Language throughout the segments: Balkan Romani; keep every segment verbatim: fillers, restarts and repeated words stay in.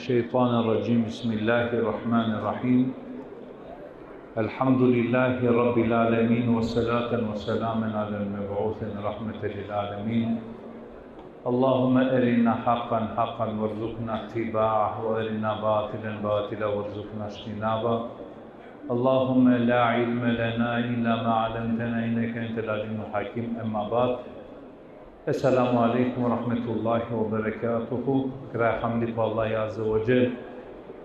الشيطان الرجيم. بسم الله الرحمن الرحيم. الحمد لله رب العالمين، وصلاة وسلاما على المبعوث رحمة للعالمين. اللهم أرنا حقا حقا وارزقنا اتباعه، وأرنا باطلا باطلا وارزقنا اجتنابه. اللهم لا علم لنا إلا ما علمتنا إنك أنت العليم الحكيم. أما بعد. Esselamu alejkum ve rahmetullahi ve berekatuhu. Kraja hamdi ko Allahi Azze ve Dželle.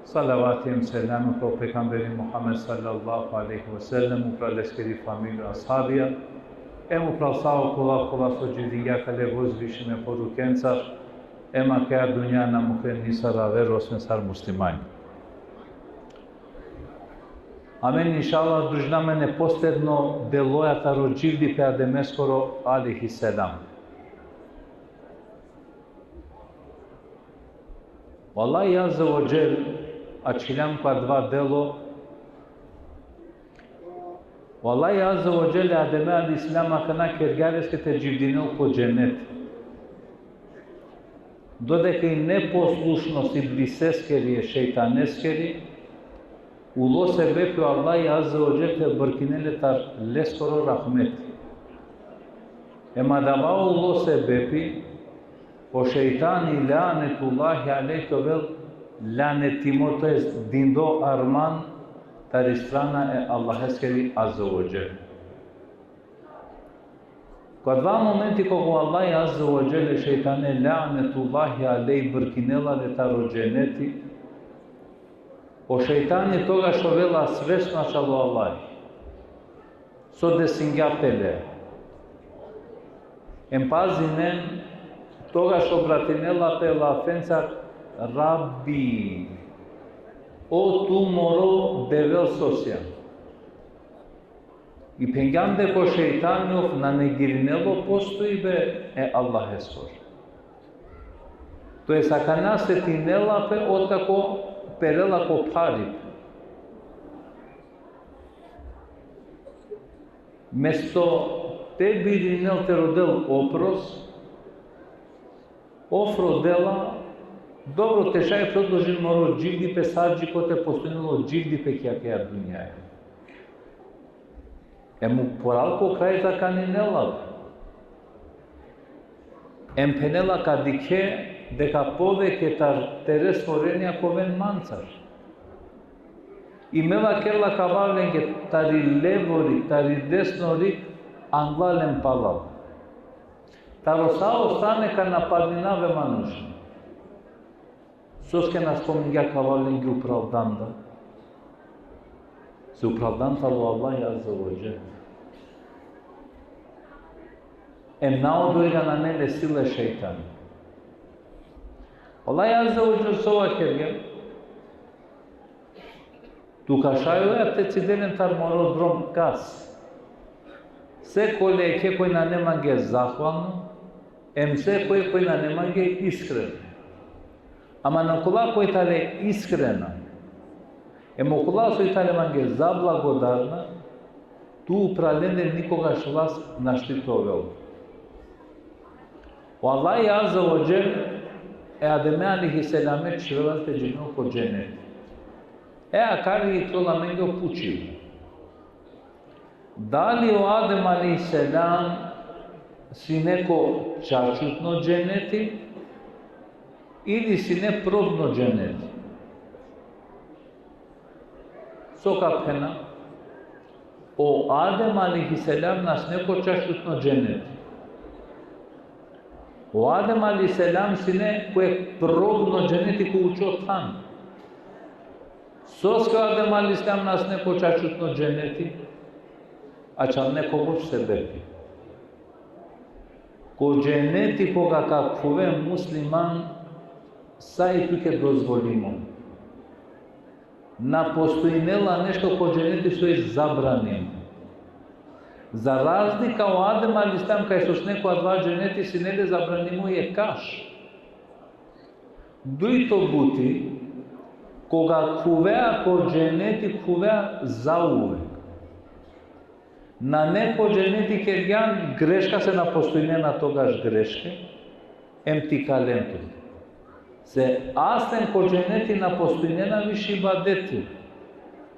Salavati em selami upral pejgamberi Muhammed sallallahu alejhi ve sellem, upral leskeri familija, ashabija, em upral sa okola kola so dživdingja kale vozvišime porukencar, em akaja dunja na mukhen nisar aver, osven sar muslimanja. Amen, inšallah, družina amen e posledno deloja taro dživdipe Ademeskoro alejhi selam. O Allahi Azze ve Dželle ačhiljam ko adava delo. O Allahi Azze ve Dželle Ademe alejhi selam akana kergja leske te dživdinel ko dženet. Dodeka i neposlušnost Ibliseskeri, e šejtaneskeri, ulo sebepi o Allahi Azze ve Dželle te brkinel le tar leskoro rahmeti. Em adava ulo sebepi o šejtani, lanetullahi alejhi, te ovel lanetimo, to jest dindo arman tari strana e Allaheskeri Azze ve Dželle. Ko adava momenti koga o Allahi Azze ve Dželle e šejtane, lanetullahi alejhi, brkinela le taro dženeti, o šejtani togaš ovela svesno ačhal o Allahi so desingja pe le. Em pazinen, togaš obratinela pe lafencar: Rabbi, o tu moro Devel so sian. I phengjam deka o šejtani ov na negirinela o postojbe e Allaheskoro. To jest, akana setinela pe otkako perela ko pharipe. Mesto te birinel te rodel oprost, ov rodela: dobro, te šaj prodolžin moro dživdipe, sa dži kote postojnela o dživdipe ki akaja dunjaja. Em upral ko kraj zakaninela pe. Em phenela: ka dikhe deka poveke tar tere stvorenja ka oven mancar. I me vakerela ka avav lenge tari levori, tari desnori, angla len palal. Taro sa o strane ka napadninav e manuš. Soske na spomningja ka avav lenge upravdan da? Se upravdan tano o Allahi Azze ve Dželle. Em na odoriga nane le sile šejtani. O Allahi Azze ve Dželle so vakergja: Tu ka šaj oja te cidel len tar moro drom kas? Sekole jekhe koj nane mange zahvalno, em sekoj koj nane mange iskreno. Ama okola koj tale iskrena, em okola so i tale mange zablagodarna, tu upral lende nikogaš vlast našti te ovel. O Allahi Azze ve Dželle e Ademe alejhi selame čhivela te dživdinel ko dženet. E akari iklola amenge o pučibe. Dali o Adem alejhi selam sine ko čačutno dženeti ili sine probno dženeti? So ka phena? O Adem alejhi selam na sine ko čačutno dženeti. O Adem alejhi selam sine ko jekh probno dženeti ko učo than. Soske o Adem alejhi selam na sine ko čačutno dženeti? Ačhal ine kobor sebepi. Ko dženeti koga ka khuve musliman, sa i tuke dozvolimo. Na postojnela nešto ko dženeti so i zabranimo. Za razlika o Adem alejhi selam kaj so sine ko adava dženeti sine le zabranimo jekh kaš. Dujto buti, koga khuvea ko dženeti, khuvea zauvek. Nane ko dženeti kergjan greška, se na postojnena togaš greške, em tikalen tut. Se asten ko dženeti na postojnena više ibadeti.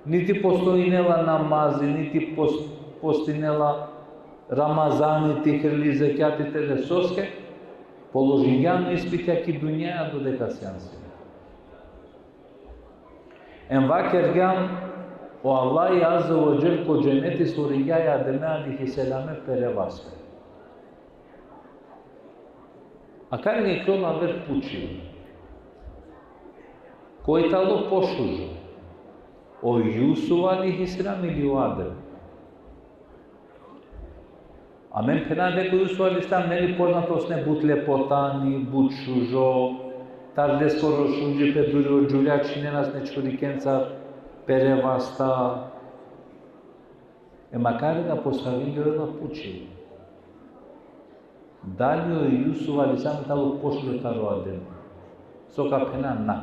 Niti postojnela namazi, niti pos-, postojnela Ramazani, niti krli zekjati, te soske, položingjan ispitja ki dunjaja dodeka sijan sine. Em vakergjan, o Allahi Azze ve Dželle ko dženeti stvoringja e Ademe alejhi selame pere vaste. Akari ikljola aver pučibe. Koj tano pošužo? O Jusuf alejhi selam ili o Adem? Amen phena deka o Jusuf alejhi selam, neli, poznato sine but lepotani, but šužo, taro leskoro šužipe duri o džuvlja čhinena sine čhurikenca pere vasta. E makari da postavingjola pučibe. Dali o Jusuf alejhi selam tano pošužo taro Adem? So ka phena na.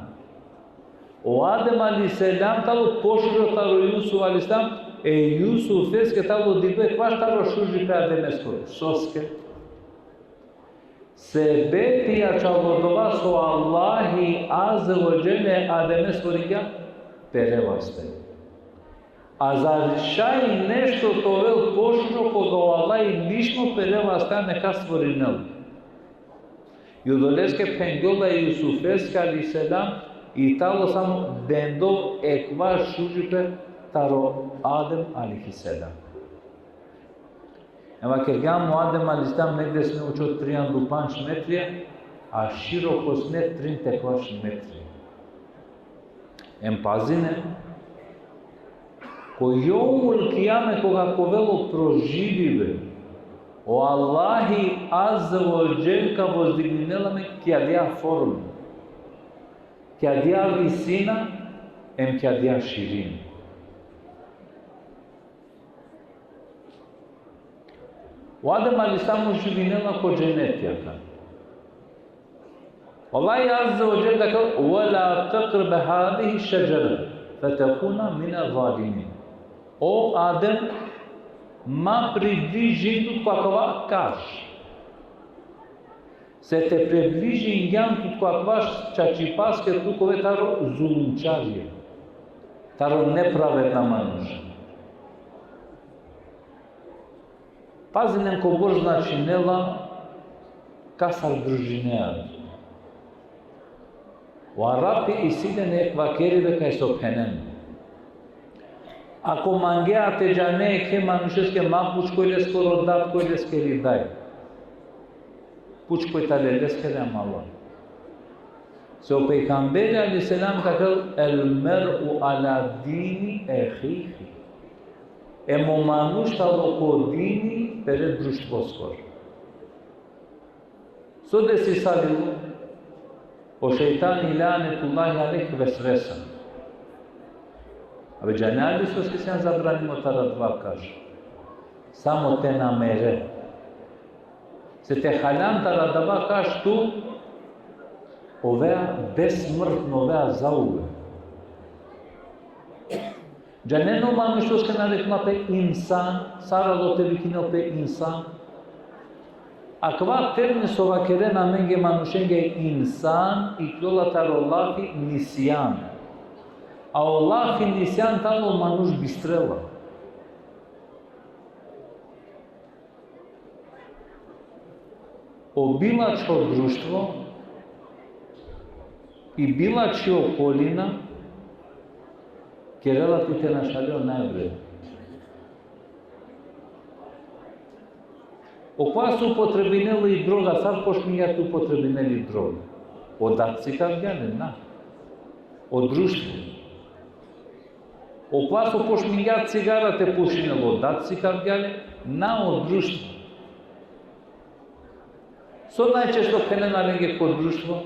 O Adem alejhi selam tano pošužo taro Jusuf alejhi selam, e Jusufiske tano digdo ekvaš taro šužipe Ademeskoro. Soske? Sebepi ačhilo dova so Allahi Azze ve Dželle Ademe stvoringja pere vaste. A zar šaj nešto te ovel pošužo koga o Allahi lično pere vaste na ka stvorinel? I odoleske phengjola e Jusufeske alejhi selam, i tano samo dendo ekvaš šužipe taro Adem alejhi selam. Em vakergjam, o Adem alejhi selam negde sine učo trianda u pandž metrija, a široko sine trinta ekvaš metrija. Em pazinen, ko jevmul kijame koga ka ovel o proživibe, o Allahi Azze ve Dželle ka vozdigninel amen ki adaja forma, ki adaja visina, em ki adaja širina. O Adem alejhi selam živinela ko dženeti akana. O Allahi Azze ve Dželle vakerela: "Ve la tekrebe hazihi šedžere, fetekuna mine zalimin." O Adem, ma približin tut ko akava kaš. Se te približingjan tut ko akava čačipaske, tu ka ove taro zulumčarja, taro nepravedna manuša. Pazinen kobor značinela kasar družinea. O Arapi isi len jekh vakeribe kaj so phenen: Ako mangea te džane jekhe manušeske, ma puč koj leskoro dad, koj leskeri daj. Puč koj tale leskere amala. Se o pejgamberi alejhi selam ka vakerel: "El mer'u ala dini ehihi." Em o manuš tano ko dini pere društvoskoro. So desisalo? O šejtani lanetullahi alejh vesvesa. Abe džanea li soske sijan zabranimo taro adava kaš? Samo te namere. Se te haljan taro adava kaš tu, ovea besmrtno, ovea zauvek. Džanen o manuš soske narekla pe insan, sar alo te vikinel pe insan? Akava termin so vakerena amenge manušenge insan, ikljola taro lafi nisjan. A o lafi nisjan tano manuš bistrela. O bilačho društvo i bilačhi okolina kerela tut te našale o najvredno. Okova so upotrebinela i droga, sar počmingja te upotrebinel i droga? O dad sikavgja le? Na. O društvo. Okova so počmingja cigara te pušinel, o dad sikavgja le? Na, o društvo. So najčešće phenena lenge ko društvo?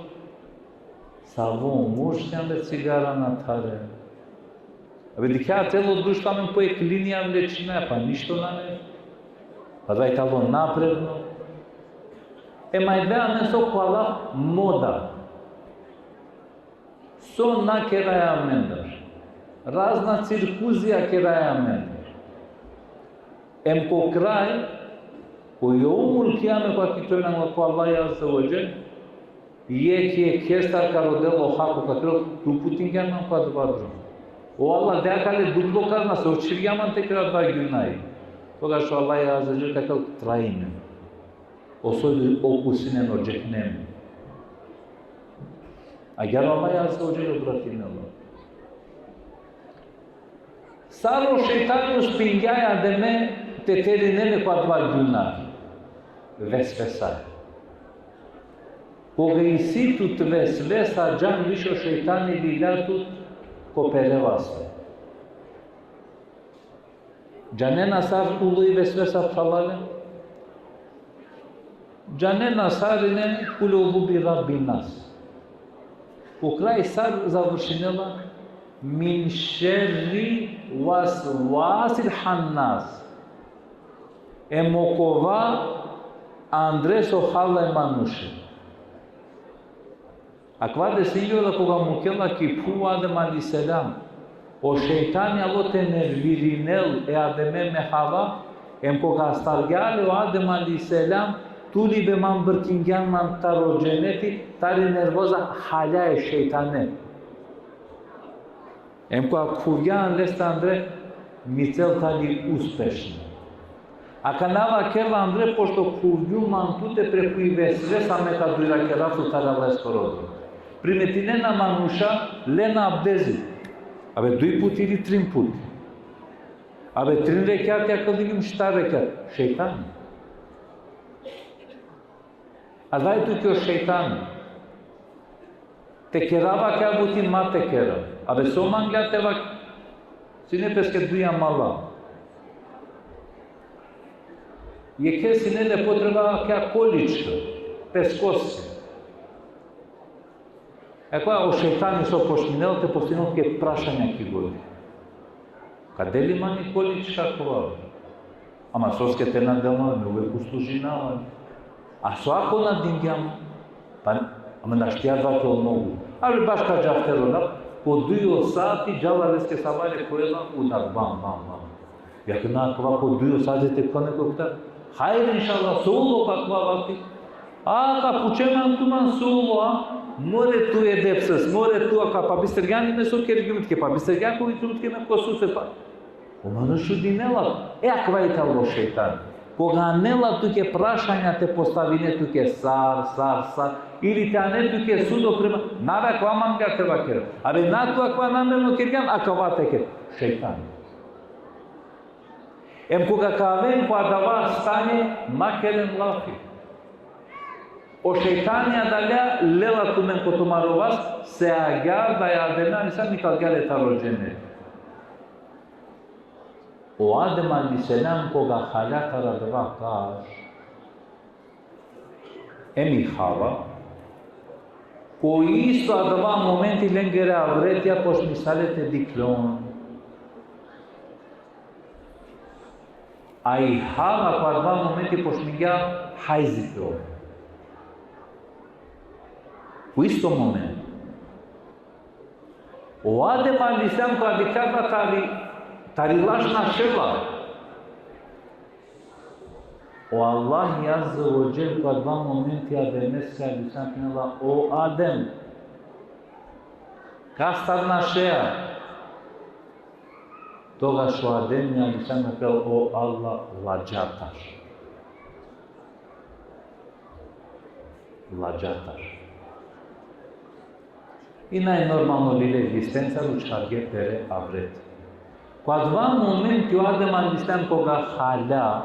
Savo muž sian le cigara na thare. Abe dikhe, celo društvo amen po jekh linija vlečime, pa ništo nane. Pa adava i tano napredno. Em ajde amen so kova moda. So na keraja amendar. Razna cirkuzija keraja amendar. Em ko kraj, ko jevmul kijame, ko akitona ko Allahi Azze ve Dželle, Jekh, jekhestar ka rodel o hako, ka kerel, te uputingjan man ko adava drom. O Allah, de akale duplo kazna, so čhivgjan man te kera adava gjunahi. Togaš o Allah azze ve dželle ka kerel, trajnen. O so okusinen o džehennem. Agjaar o Allah azze ve dželle obratinela. Sar o šejtani uspingja e Ademe te terinen le ko adava gjunahi. Vesvesa. Koga isi tut vesvesa, džan više o šejtani lilja tut ko pere vaste. Džanena sar ulo i vesvesa, phralalen? Džanena sarine, kul euzu bi rabbin nas. U kraj sar završinela? Min šerril vesvesil hannas. Em okova andre so hala e manuše. Akava desingjola koga mukela ki phuv o Adem alejhi selam. O šejtani alo te nervirinel e Ademe me Hava, em koga astargja le o Adem alejhi selam, tulibe man brkingjan man taro dženeti, tari nervoza halja e šejtane. Em koga khuvgjan leste andre, micel tali uspešno. Akana vakerela andre, pošto khuvgjum man tute preku i vesvesa, me ka dujrakerav tut taro leskoro drom. Primetinena manuša, lena abdezi. Abe duj puti ili trin puti. Abe trin rekjatija, ka digim štar rekjat. Šejtan. A daj tuke o šejtan. Te kera akaja buti, ma te kera. Abe so mangla te vak-, sine peske duj amala. Jekhe sine le potreba akaja količka, peskoske. Akava o šejtani so počminela te postavinel tuke prašanja ki godi. Ka de li man i količka kova? Ama soske te na del man, me uvek uslužinava. A so ako na dingjam? Pa, ama našti adava te ol mogu. Ali baš ka džaftero na, ko duj o sati džala leske savale ko ela udar, bam, bam, bam. Akana kova ko duj o sati te kone ko ktar. Hajde, inšallah, so ulo akava vakti? A, ka pučen man tumen so ulo, a? More tu edepsiz, more tu akava, pa bistergjan me so kergjum tuke, pa bistergjan ko kergjum tuke me ko sused, pa. O manuš čudinela, e akava i tano o šejtan. Koga anela tuke prašanja te postavine tuke sar, sar, sar, ili te ane tuke sudo prema, na, akava mangla te vakera. Abe na, tu akava namerno kergjan, akava te ker. Šejtan. Em koga ka aven ko adava stanje, ma keren lafi. O šejtani adalea lela tumen ko tumaro vas, se agjaar da e Ademe alejhi selam nikalgja le taro dženet. O Adem alejhi selam koga halja taro adava kaš, em i Hava, ko isto adava momenti lengere avretja počmisale te diklon. A i Hava ko adava momenti počmingja hajzi te ovel. Ko isto moment. O Adem alejhi selam koga dikhlja tari, tari laš našela. O Allah azze ve dželle ko adava momenti Adem alejhi selam phenela: O Adem, kastar našea? Togaš o Adem alejhi selam phenela: O Allah, ladžatar. Ladžatar. I najnormalno lile egzistenca, učharge pere avret. Ko adava momenti o Adem alejhi selam koga halja,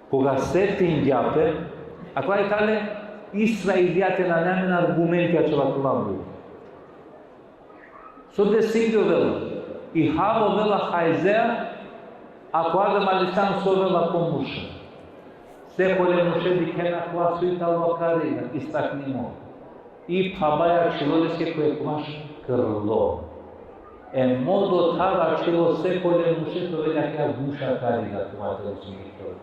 koga setingja pe, akava i tale Israilija, te nane amen argumenti, ačhila kulabu. So desingjola? I Hava ovela hajzea, a ko Adem alejhi selam so ovela? Ko murša. Sekole murše dikhena kova so i tano kariga, istaknimo. I phabaja ačhilo leske ko ekvaš krlo. Em odotar ačhilo sekole murše te ovel akaja guša kariga kova te ovel uzmi krlo.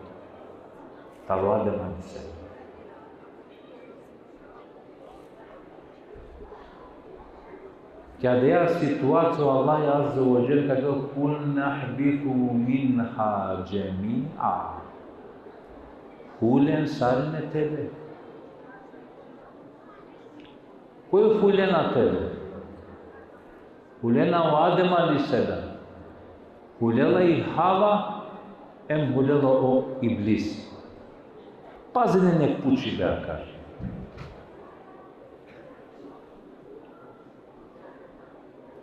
Taro Adem alejhi selam. Ki adaja situacija o Allah azze ve dželle ka kerel: Kulna ihbitu minha džemi'a. Hulen sarine tele. Koj huljena tebe? Huljena o Adem alejhi selam. Huljela i Hava, em huljela o Iblis. Pazinen nek pučibe akate.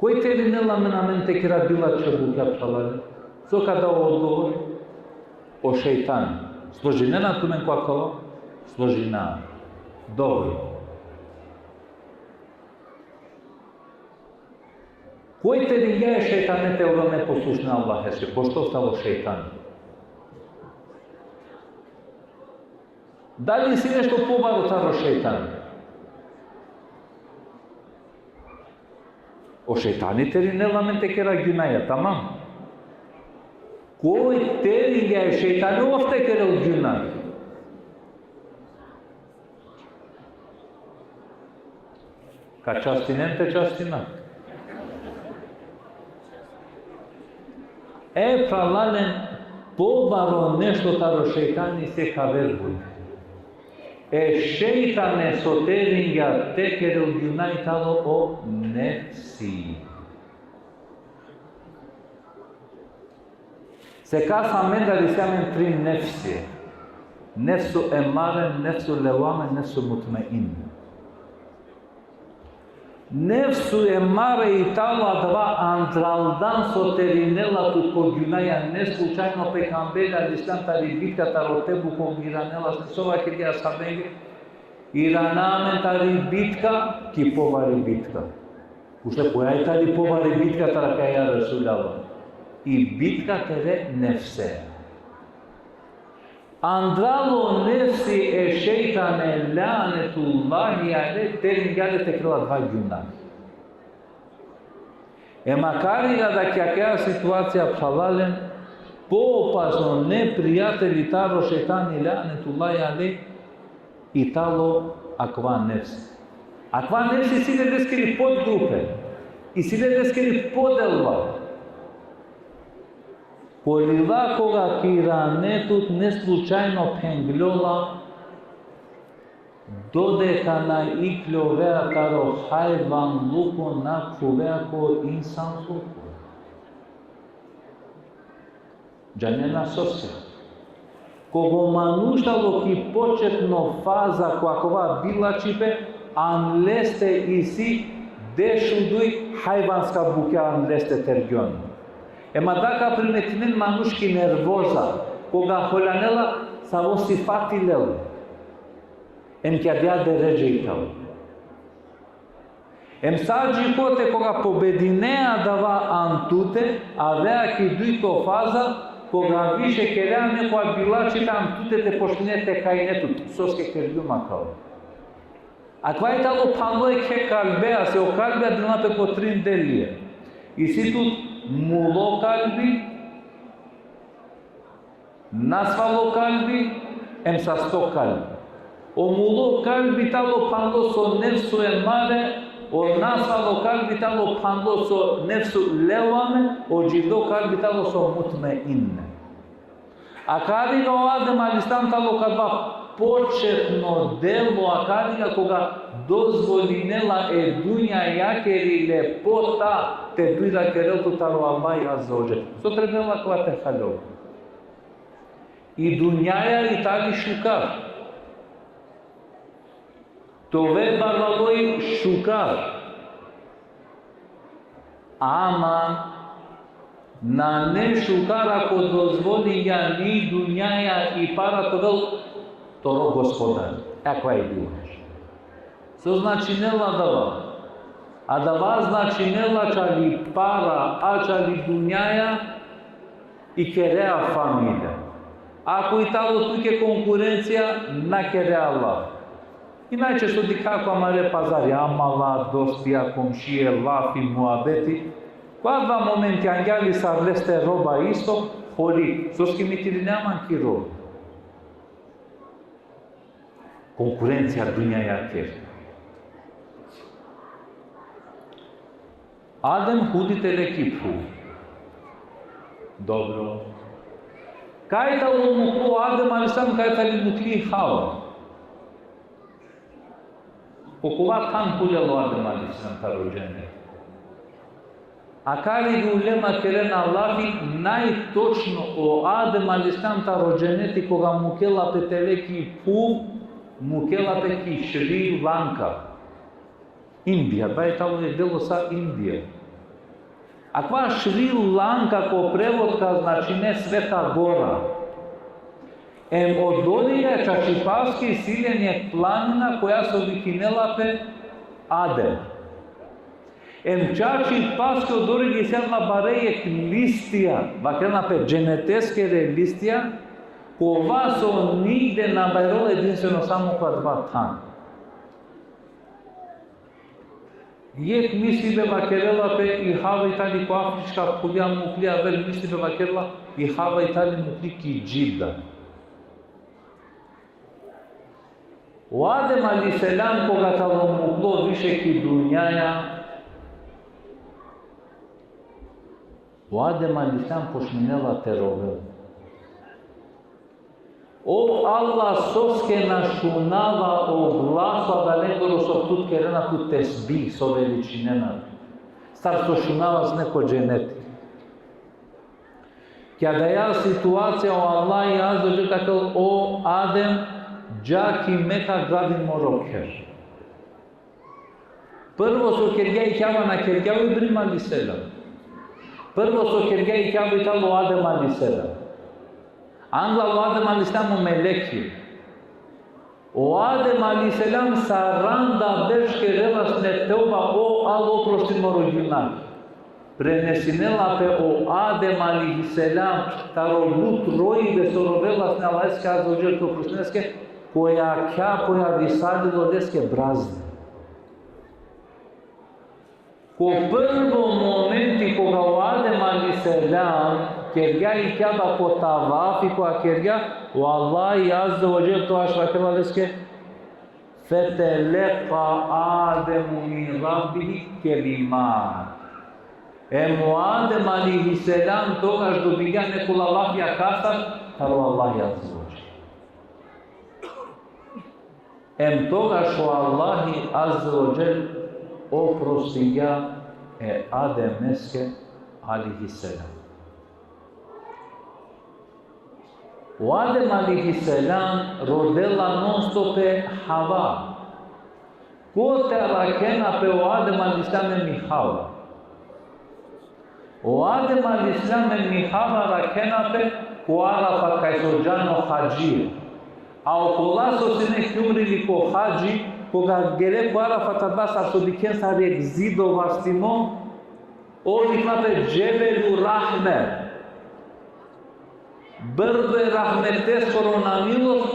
Koj terinela amen, amen te kera bilačhe bukja, phralalen? So ka da o odgovor? O šejtani. Složinena tumen ko akava? Složina. Dobro. Koj teringja e šejtane te ovel neposlušna Allaheske, pošto ostalo šejtan? Dali isi nešto pobaro taro šejtan? O šejtani terinela amen te kera gjunaja, tamam. Koj teringja e šejtane ov te kerel gjuna? Ka častinen, te častina. E, phralalen, pobaro nešto taro šejtani isi ka verbuj. E šejtane so teringja te kerel gjuna i talo o nefsi. Sekas amendar isi amen trin nefsi. Nefsu emare, nefsu levame, nefsu mutmeinne. Nefsu emare i talo adava andraldan so terinela tut ko gjunaja. Neslučajno pejgamberi alejhi selam tari bitka taro Tebuko iranela, so vakergja ashabenge: Irana amen tari bitka ki pobari bitka. Pučle: Koja i tari pobari bitka tari akaja, ja Resulallah? I bitka tere nefse. Andral o nefsi e šejtane, lanetullahi alejh, teringja le te kerel adava gjuna. E makari da ki akaja situacija, phralalen, poopasno neprijateli taro šejtani, lanetullahi alejh, i talo akava nefsi. Akava nefsi isi le leskiri podgrupe, isi le leskiri podelba. Kolila koga ki irane tut, neslučajno phengljola: Dodeka na ikljovea taro hajvanluko, na khuvea ko insanluko. Džanena soske? Koga o manuš talo ki početno faza ko akava bilačhipe, ano leste isi dešuduj hajvanska bukja ano leste tergjon. Ema da ka primetinen manuš ki nervoza, koga holjanela, savo sifati lel. Em ki adaja deredže i talo. Em sa džikote koga pobedinea adava ano tute, avea ki dujto faza, koga više kerea nekoja bilačhipe ano tute te počmine te kajne tut, soske kergjum akava. Akava i talo phanlo jekhe kalbea, se o kalbea delina pe ko trin delija. Isi tut mulo kalbi, nasvalo kalbi, em sasto kalbi. O mulo kalbi talo phanlo so nefsu emare, o nasvalo kalbi talo phanlo so nefsu levame, o dživdo kalbi talo so mutmeinne. Akariga o Adem alejhi selam talo ko adava početno delo, akariga koga dozvolinela e dunjajakeri lepota te dujra kerel tut taro Allah azze ve dželle. So trebela akava te haljol? I dunjaja i tali šukar. Te ove barvalo i šukar. Ama nane šukar ako dozvolingja ni dunjaja i para te ovel toro gospodar. Akava i bilo. So značinela adava? Adava značinela ačhali para, ačhali dunjaja, i kerea familija. Ako i talo tuke konkurencija, na kerea lafi. Inače, so dikha ko amare pazari, amala, dostija, komšije, lafi, muabeti, ko adava momenti angja li sar leste roba isto, holi, soske mi te irinav man ki roba. Konkurencija dunjajakeri. Adem huli tele ki phuv. Dobro. Kaj tano muklo Adem alejhi selam, kaj tani mukli Hava? Okova than huljalo Adem alejhi selam taro dženeti. Akari ulema kerena lafi, najtočno o Adem alejhi selam taro dženeti koga mukela pe tele ki phuv, mukela pe ki Šri Lanka. Indija, daj talo e delo sa Indija. Akava Šri Lanka ko prevod ka značine Sveta Gora. Em odori čačipaske isi len jekh planina koja so vikinela pe Adem. Em čačipaske odori isi len bare jekh listija, vakerena pe dženeteskere listija, kova so nigde na bajrola, edinstveno samo ko adava than. Jekh mislibe vakerela pe i Hava i tali ko afrička phuvja mukli, aver mislibe vakerela i Hava i tali mukli ki Džida. O Adem alejhi selam koga tano muklo više ki dunjaja, o Adem alejhi selam počminela te rovel. O Allah, soske na šunava o glaso adalengoro so tut kerena tut tesbih, so veličinena tut? Sar so šunava sine ko dženeti. Ki adaja situacija o Allah azze ve dželle vakerel: O Adem, dža ki Meka, gradin moro kher. Prvo so kergja i Kjaba, na kergja o Ibrahim alejhi selam. Prvo so kergja i Kjaba i tano o Adem alejhi selam. Anglal o Adem alejhi selam o meleki. O Adem alejhi selam saranda berš kerela sine tevba: O Allah, oprostin moro gunah. Prenesinela pe o Adem alejhi selam taro but rojibe so rovela sine Allaheske azze ve dželle te oprostinel leske, koja kjab koja visalilo leske brazde. Ko prvo momenti koga o Adem alejhi selam kergja i Kjaba ko tavafi koga kergja, o Allah azze ve dželle togaš vakerela leske: Fetelekka Ademu min Rabbihi kelimat. Em o Adem alejhi selam togaš dobingja nekola lafija kastar, taro Allah azze ve dželle. Em togaš o Allah azze ve dželle oprostingja e Ademeske alejhi selam. O Adem alejhi selam rodela non stop e Hava. Kote arakhena pe o Adem alejhi selam em i Hava? O Adem alejhi selam em i Hava arakhena pe ko Arafat kaj so džan o hadžije. A okola so sine ki umri ili ko hadži, koga gele ko Arafat adava sar so dikhen sar jekh zido vastimo, ov vikna pe Džebelu Rahme. Brdo e rahmeteskoro, na milost,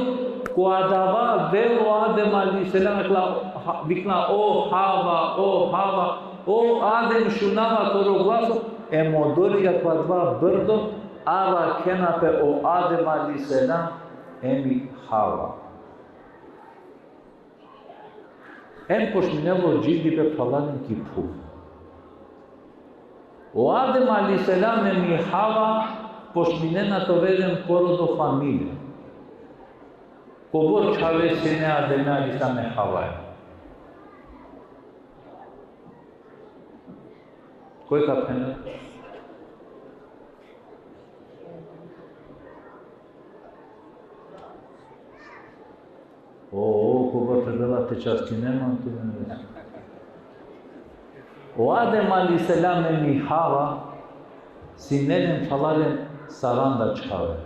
ko adava velo Adem alejhi selam vikna, ha-, vikna: O Hava, o Hava, o Adem, šunava toro glaso, em odori ko adava brdo arakhena pe o Adem alejhi selam em i Hava. Em počminela o dživdipe, phralalen, ki phuv. O Adem alejhi selam em i Hava počminena te overen porodo, familija. Kobor čhave sine Adem alejhi selam e Havaja? Koj ka phenel? O, o, kobor trebela te častinen man tu. O Adem alejhi selam em i Hava sine len, phralalen, saranda čhave.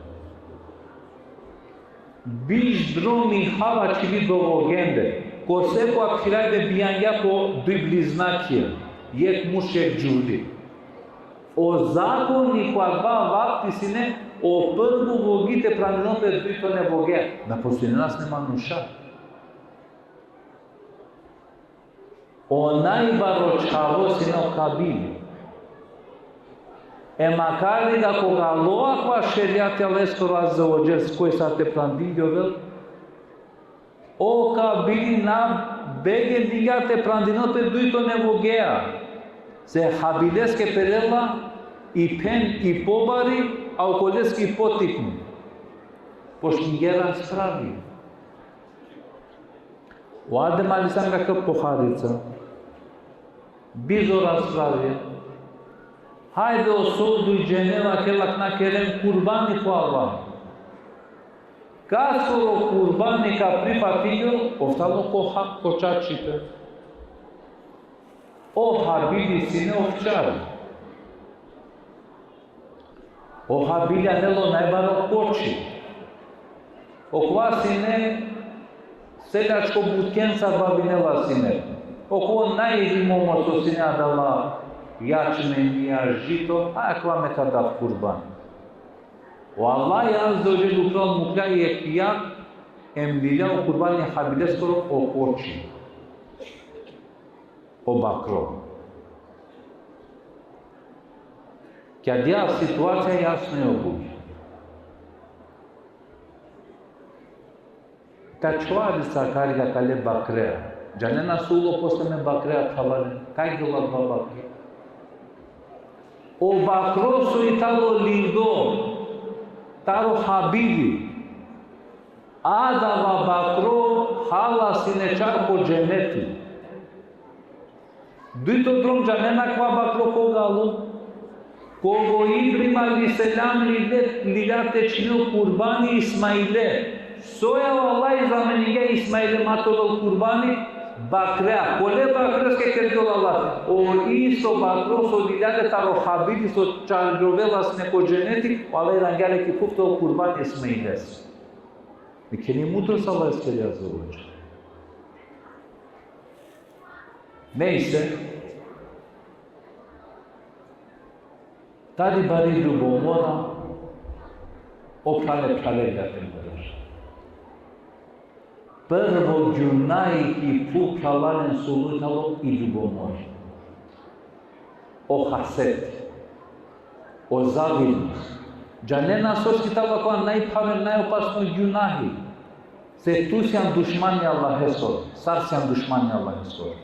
Biš drom i Hava čhivi do vogende. Ko sekova phirajbe bijangja po duj bliznakija, jekh muš, jekh džuvli. O zakoni ko adava vakti sine o prvo vogi te prandinel pe dujto nevoge. Na postojnena sine manuša. O najbaro čhavo sine o Kabili. E makari da koga alo akava šerijati Allaheskoro azze ve dželle, koj sar te prandingjovel, o Kabili na begendingja te prandinel pe dujto nevogea, se Habileske perela i phen i pobari, a okoleske i potikno. Počmingje raspravi. O Adem alejhi selam ka kher poharica. Bizo raspravija. Hajde, o so duj džene, vakerela, ka keren kurbani ko Allah. Kaskoro kurbani ka prifatinel, ov tano ko hak, ko čačipe. O Habili sine ovčar. O Habili anela o najbaro koči. Okova sine seljačko butkencar bavinela sine. Okova najrimo mo so sine adala jačmenija, žito, a akava me ka dav kurban. O Allah azze ve dželle upral mukhlja jekh jag, em lilja o kurbani Habileskoro o koči. O bakro. Ki adija situacija jasno i o Bog. Ka čhuvarica kari akale bakrea. Džanena so ulo posle me bakrea, phralalen? Kaj gelo adava bakro? O bakro so i tano lindo taro Habili. Adava bakro hala sine čar ko dženeti. Dujto drom džanena kova bakro koga alo? Koga o Ibrahim alejhi selam lilja, lilja te čhinel kurbani Ismaile. Soj o Allah zameningja Ismaile ma te ovel kurbani? Bakrea. Kole bakreske kergja o Allah? O isto bakro so lilja le taro Habili so čargjovela sine ko dženeti, o Allah irangja le ki phuv te ovel kurbani Ismailes. Nikeni mudrost Allaheskeri azze ve dželle. Nejse, tari bari ljubomora, o phrale, phrale, ja te mudar. Prvo gjunahi ki phuv, phralalen, so ulo tano i ljubomora. O haset, o zavidnost. Džanena soske tano akava najphaven, najopasno gjunahi? Se tu sian dušmani Allaheskoro, sar sian dušmani Allaheskoro.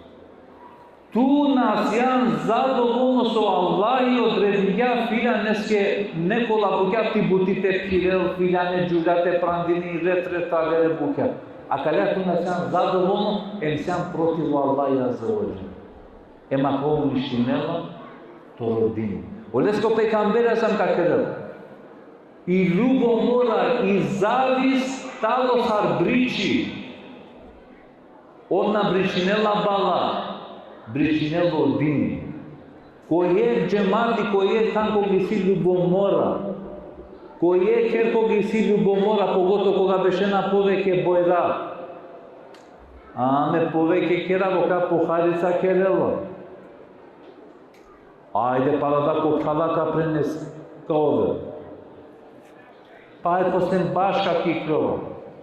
Tu na sian zadovolno so Allah odredingja filjaneske nekola bukja ti buti te phirel, filjane džuvlja te prandini, ret, ret avere bukja. Akale tu na sian zadovolno, em sian protiv o Allah azze ve dželle. Em akava uništinela to rodini. Oleske o pejgamberi sam ka kerel: I ljubomora, i zavis tano sar briči. Ov na bričinela bala, bričinela o dini. Ko jekh džemati, ko jekh than koga isi ljubomora, ko jekh kher koga isi ljubomora, pogotovo koga bešena poveke bojra. A me poveke kerav, ka poharica kerela. Ajde, pala da ko phrala ka prenes, ka ovel. Pa aj posle baš ka iklova.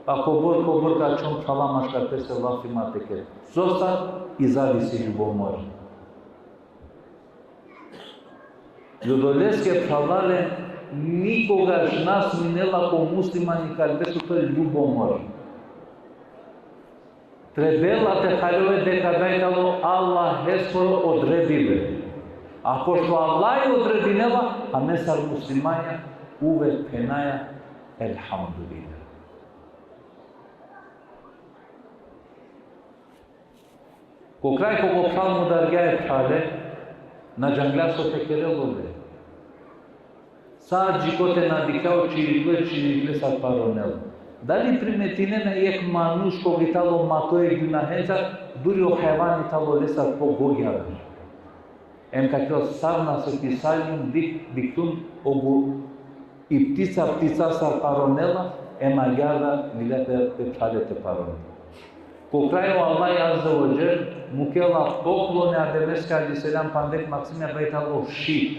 Pa kobor, kobor ka ačhon phrala maškar pese lafi ma te keren. Sostar? I zavis, i ljubomora. Odoleske, phralalen, nikogaš na sminela ko muslimani kalbesoro ljubomora. Trebela te haljove deka adava i tano Allaheskoro odredibe. A pošto Allah odredinela, a me sar muslimanja uvek phenaja: Elhamdulillah. Ko kraj, koga o phral mudargja e phrale, na džanglja so te kerel ole. Sa džikote na dikhlja o čirikle, čirikle sar paronel. Dali primetinena jekh manuš koga i tano mato e gjunahencar, duri o hajvani tano lesar pogogjaver. Em ka kerel sar na se pisalin, dik, diktun, ogu i ptica, ptica sar paronela, em agjaar da milja pe, pe phrale te paronel. Ko kraj o Allah azze ve dželle mukela poklone Ademeske alejhi selam, panda jekh maksimi, adava i tano šit.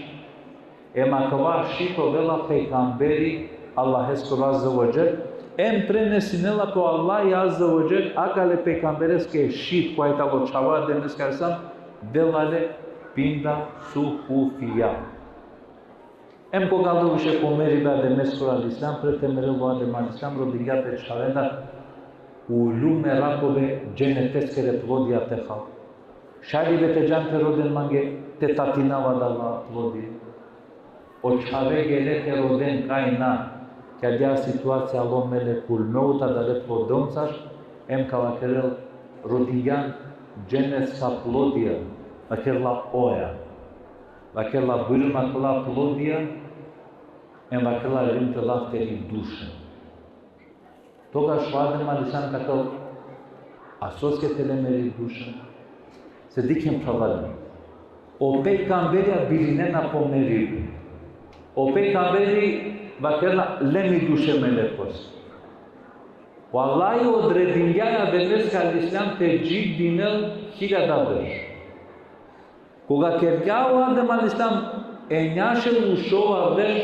Em akava šit ovela pejgamberi Allaheskoro azze ve dželle, em prenesinela pe o Allah azze ve dželle akale pejgambereske šit, kova i tano čhavo Ademeske alejhi selam, dela le pinda suhufija. Em koga alo više ko meribe Ademeskoro alejhi selam, pred te merel o Adem alejhi selam, rodingja pe čhavendar: Ulju me rakove dženeteskere plodija te hal. Šaj li be te džan te roden mange te tatinav adala plodi? O čhave gele te roden, kaj na. Ki adija situacija alo melekul mevt adale plodoncar, em ka vakerel: Rodingjan dženevska plodija, vakerela oja. Vakerela bujrum akala plodija, em vakerela lim te lav teri duša. Togaš o Adem alejhi selam vakerela, a soske te le meri duša? Se dikhen, phralalen. O pejgamberja birinena po meribe. O pejgamberi vakerela, le mi duše melekos. O Allahi odredingja e Ademeske alejhi selam te dživdinel hiljada berš. Koga kergja o Adem alejhi selam enjašel u šova berš,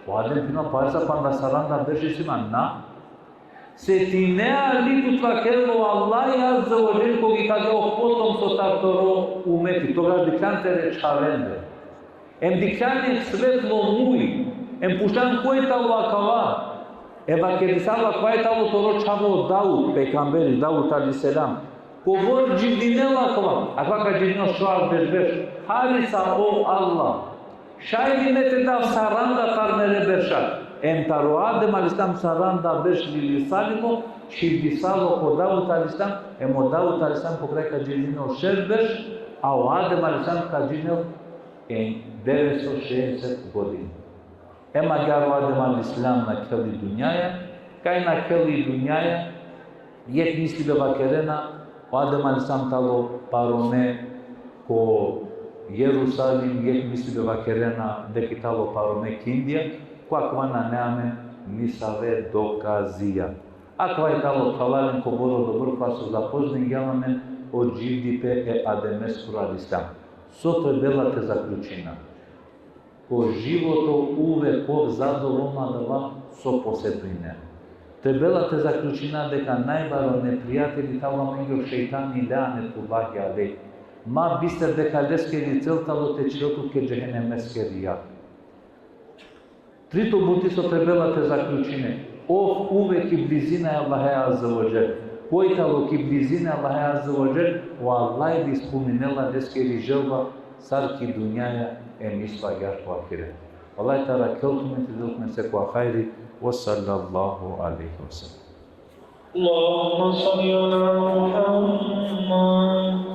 o Adem phenela, pa sa panda saranda berš isi man, na? Setinea li tut, vakerela, o Allahi azze ve dželle, koga ikalgja o potomstvo tar toro umeti, togaš dikhljan tere čhavende. Em dikhljan e svetlo muj, em pučhljan koj talo akava. E vakerisalo, akava i talo toro čhavo Daud, pejgamberi Daud alejhi selam. Kobor dživdinela akava? Akava ka dživdinel šov berš. Hari sa, o Allah, šaj li me te dav saranda tar mere berša? Em taro Adem alejhi selam saranda berš lilisalilo, čhivdisalo ko Daud alejhi selam, em o Daud alejhi selam ko kraj ka dživdinel šel berš, a o Adem alejhi selam ka dživdinel em devetsto šeeset godina. Em agjaar o Adem alejhi selam nakhel i dunjaja, kaj nakhel i dunjaja, jekh mislibe vakerena, o Adem alejhi selam talo parome ko Jerusalim, jekh mislibe vakerena deka i talo parome ki Indija, ko akava nane amen nisave dokazija. Akava i talo, phralalen, kobor odobor kova so zapozningjan amen o dživdipe e Ademeskoro alejhi selam. So trebela te zaključina? Ko životo uvek ov zadovolna adava so posedujne. Trebela te zaključina deka najbaro neprijateli talo amenge o šejtani, lanetullahi alejh. Ma bister deka leskeri cel talo te čhirel tut ke džehenemeskeri jag. Trito buti so trebela te zaključine, ov uvek ki blizina e Allahe azze ve dželle. Koj tano ki blizina e Allahe azze ve dželle, o Allah ispuninela leskeri želba sar ki dunjaja em isto agjaar ko ahiret. Allah te arakhel tumen, te del tumen sekova hajri. Ve sallallahu alejhi ve sellem. اللهم صل على محمد.